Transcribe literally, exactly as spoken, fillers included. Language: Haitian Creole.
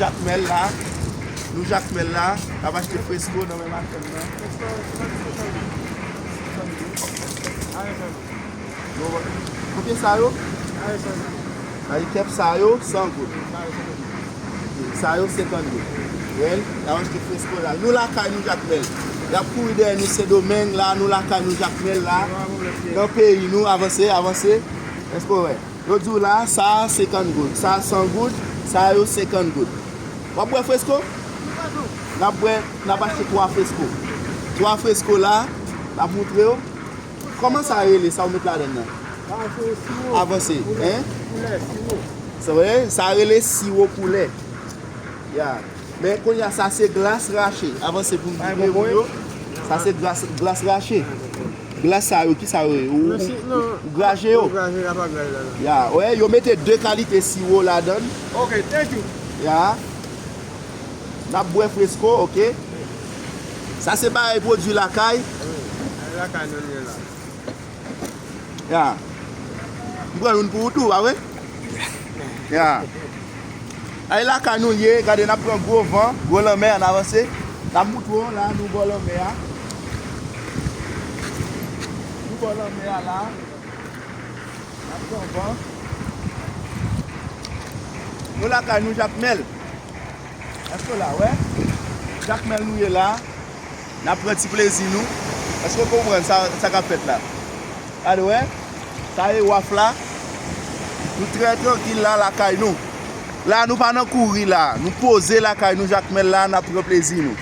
Jakmèl la. Nou Jakmèl la. N ap achte fresko nan men machann nan. Konbyen sa yo? Ay, kèp sa yo, san goud. Sa yo, senkant goud. Wè, n ap achte fresko la. Nou lakay nou Jakmèl. Y ap kouri dèyè nou Sendomeng la, nou lakay nou Jakmèl la. Nan peyi nou, avanse, avanse. Èske w wè? Yo di w la, sa a senkant goud, sa a san goud, sa yo senkant goud. W ap bwè fresko? N ap bwè, n ap achte twa fresko. Twa fresko la, n ap moutre w. Kòman sa rele, sa w met ladann nan? Avanse, en? Sa vre? Sa rele siwo poulè. Ya. Men kounye a, sa se glas rache. Avanse pou m montre moun yo. Sa se glas, glas rache. Glas sa yo, ki sa yo ye? Ou, ou, ou graje yo? Ya, wè, yo mete de kalite siwo ladann. Ok, thank you. Ya. N ap bwè fresko, ok? Sa se bagay pwodui lakay. Wi, lakay nou ye la. Ya. M pran youn pou ou tou, pa vre? Ya. Ay lakay nou ye, gade n ap pran gwo van, gwo lanmè, ann avanse. N ap moutre w la, nou bò lanmè a. Nou bò lanmè a la. N ap pran van. Nou lakay nou Jakmèl. Èske w la, wè? Jakmèl nou ye la. N ap pran ti plezi nou. Èske w konprann sa, sa k ap fèt la? Gade, wè. Sa e waf la. Nou trè trankil la, lakay nou. La, nou pa nan kouri la. Nou poze lakay nou, Jakmèl la, n ap pran plezi nou.